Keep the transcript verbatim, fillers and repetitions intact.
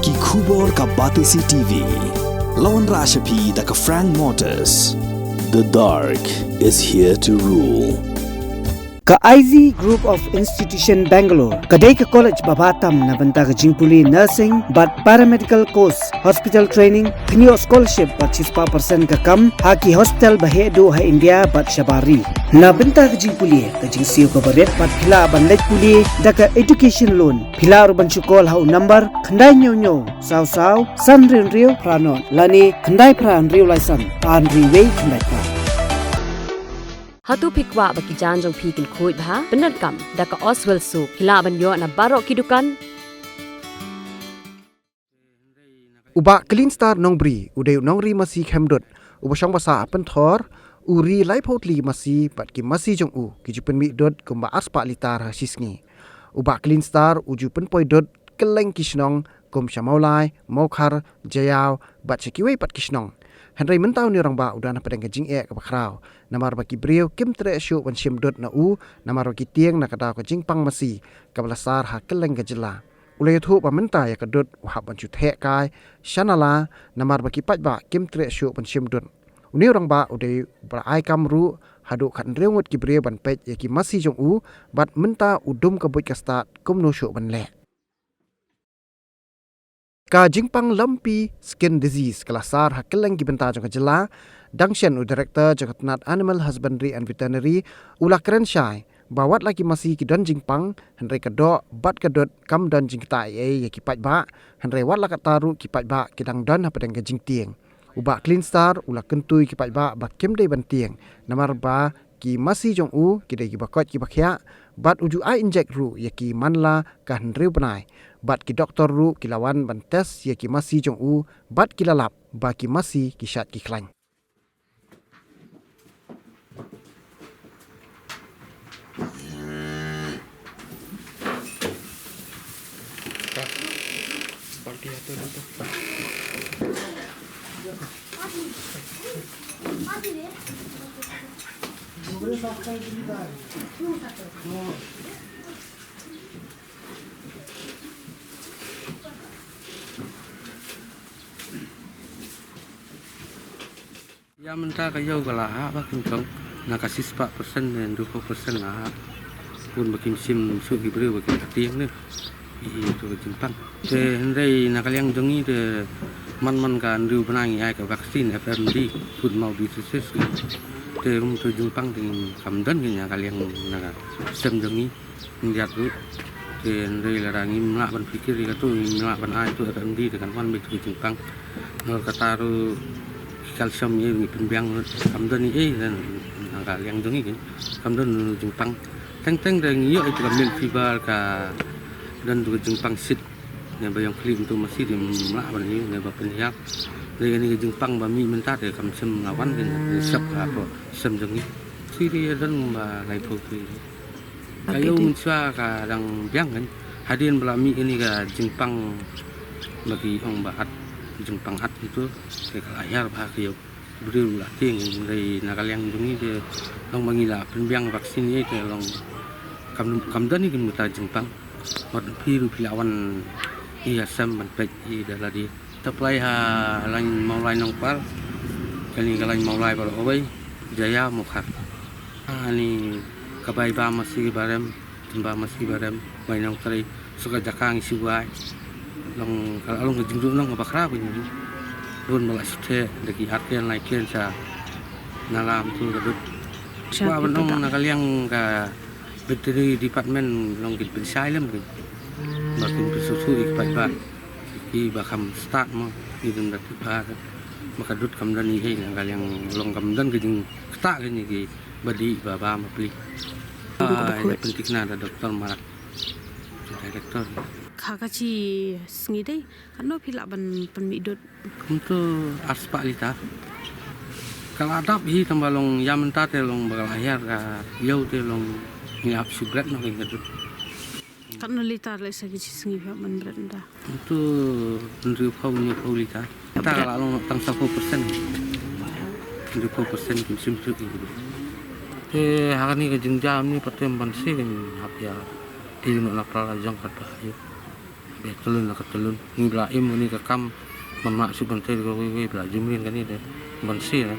Ki khubor ka Batesi T V. La wanrah sha phi da ka Frank Motors. The dark is here to rule. Ka I Z Group of Institution Bangalore ka dei ka college ba bha tam na bynta ka jingpule nursing bad paramedical course, hospital training, pynïoh scholarship bad shispah percent ka kam ha ki hospital ba heh duh ha India bad shabar ri. Na bynta ka jingpule ka jingsiew kaba rit bad phi lah ban leit pule da ka education loan. Phi lah ruh ban shu call ha u number khyndai hynñiew hynñiew saw saw san hynriew hynriew phra nod lane khyndai phra hynriew lai san ar hynriew wei khyndai phra. Hato phi kwah ba ki jaiñ jong phi kin khuid bha? Pyndonkam da ka Oswell Soap. Phi lah ban ïoh na baroh ki dukan. U Bah Clean Star Nongbri u dei u nongri masi khemdud uba shong basa ha Pynthor. U ri laiphew tylli masi bad ki masi jong u ki ju pynmih dud kumba arspah litar ha shi sngi. U Bah Clean Star u ju pynpoi dud kylleng ki shnong kum sha Mawlai, Mawkhar, Jaïaw bad sha kiwei pat ki shnong. Hynrei mynta une u rangbah u don hapdeng ka jingeh kaba khraw namar ba ki briew kim treh shuh ban shim dud na u namar ba ki tieng na ka daw ka jingpang masi kaba la sar ha kylleng ka jylla. U la ïathuh ba mynta ïa ka dud u hap ban shu theh kai sha nala namar ba ki paidbah kim treh shuh ban shim dud. Une u rangbah u dei uba la ai kam ruh haduh khathynriew ngut ki briew ban peit ïa ki masi jong u bad mynta u dum ka buit ka stad kumno shuh ban leh. Ka jingpang lumpy skin disease ka la sar ha kylleng ki bynta jong ka jylla. Dang shen u director jong ka tnat Animal Husbandry and Veterinary u la kren shai ba wat la ki masi ki don jingpang hynrei ka doh bad ka dud kam don jingktah ei ei ïa ki paidbah, hynrei wat la katta ruh ki paidbah ki dang don hapdeng ka jingtieng. U Bah Clean Star u la kyntu ïa ki paidbah ba kim dei ban tieng namar ba ki masi jong u ki dei kiba koit kiba khiah bad u ju ai injek ruh ïa ki man la ka hynriew bnai bad ki doktor ruh ki la wan ban test ïa ki masi jong u bad ki la lap ba ki masi ki shait ki khlaiñ. Ïa mynta ka ïew ka la hap ba kin chong na ka shispah percent ne hynriewphew percent la hap. Bun ba kim shim shuh ki briew ba kim ktieng ne. Ïa ïa tu ka jingpang. Te hynrei na ka liang jong ngi te man man ka hynriew bnai ngi ai ka vaccine F M D, foot and mouth diseases. Te kum tu jingpang te ngim kam don ngi na ka liang na ka sem jong ngi. Ngiat ruh. Te hynrei lada ngim lah ban pyrkhat ïa katu, ngim lah ban ai tu F M D te kan wan beit tu ka jingpang. Nalor kata ruh ki calcium ïa ngi pynbiang ruh kam don ei ei na ka liang jong ngi kan. Kam don jingpang. Teng teng da ngi ïoh ïa tu ka milk fever ka don tu ka jingpang shit. Ne ba ïong khlieh tu masi te ngim lah ban ïoh ne ba pynhiar. Dei kane ka jingpang ba mih mynta te kam shym la wan kan. Shap ka hapoh sem jong ngi. Shi te don ba laiphew tylli. Ka ïew mynshuwa ka dang biang kan. Hadien ba la mih kane ka jingpang ba ki ong ba hat, jingpang hat itu te ka la hiar bha ka ïew. Briew la tieng kan, hynrei na ka liang jong ngi te long ba ngi la pynbiang vaccine ïa te long kam, kam don ïa kane ka jingpang. Wat phi ruh phi la wan ïa sem ban peit ïa da lade. Supply ha lain Mawlai Nongkwar. Kane ka lain Mawlai baroh kawei, Jaïaw, Mawkhar. Ani ka bai ba masi barem, tymba masi barem, bai nongtrei, shu ka jaka ngi shu bai. Long ka, long ka jingduh long kaba khraw kane. Bun ba la shu theh da ki ar kren lai kren sha nala mynta ka dud. Sha kwah ban ong na ka liang ka veterinary department long kin pynshai lem kane. Ba kin pynsngewthuh ïa ki paidbah. Ki ba kham stad mo, ki dang da tip ba ka, ba ka dud kam don ei ei, na ka liang long kam don ka jingktah kane ki ba dih ba bam ba plie. Ai, da pynthikna da Doktor Marak, ki director. Kha ka shi sngi dei, katno phi lah ban pynmih dud? Kumto arspah litar. Ka la dap hi tang ba long ïa mynta te long ba ka la hiar ka ïew te long ngi ap shi bret noh ka dud. Katno litar lehse ki shi sngi phi hap ban bret mynta? Kumto hynriewphew, hynñiewphew litar. Mynta ka la long tang sawphew percent. Hynriewphew percent kim shim shuh ïa ki dud. Te ha kane ka jingjia mynne pat te ban shu hap ïa ïeh noh na pra la jong kat ba ïa. Be tylun la ka tylun. Ngi ba la im uni ka kam. Ban mah suk ban tei da ka wei wei ba la jumlin kane de. Ban si na.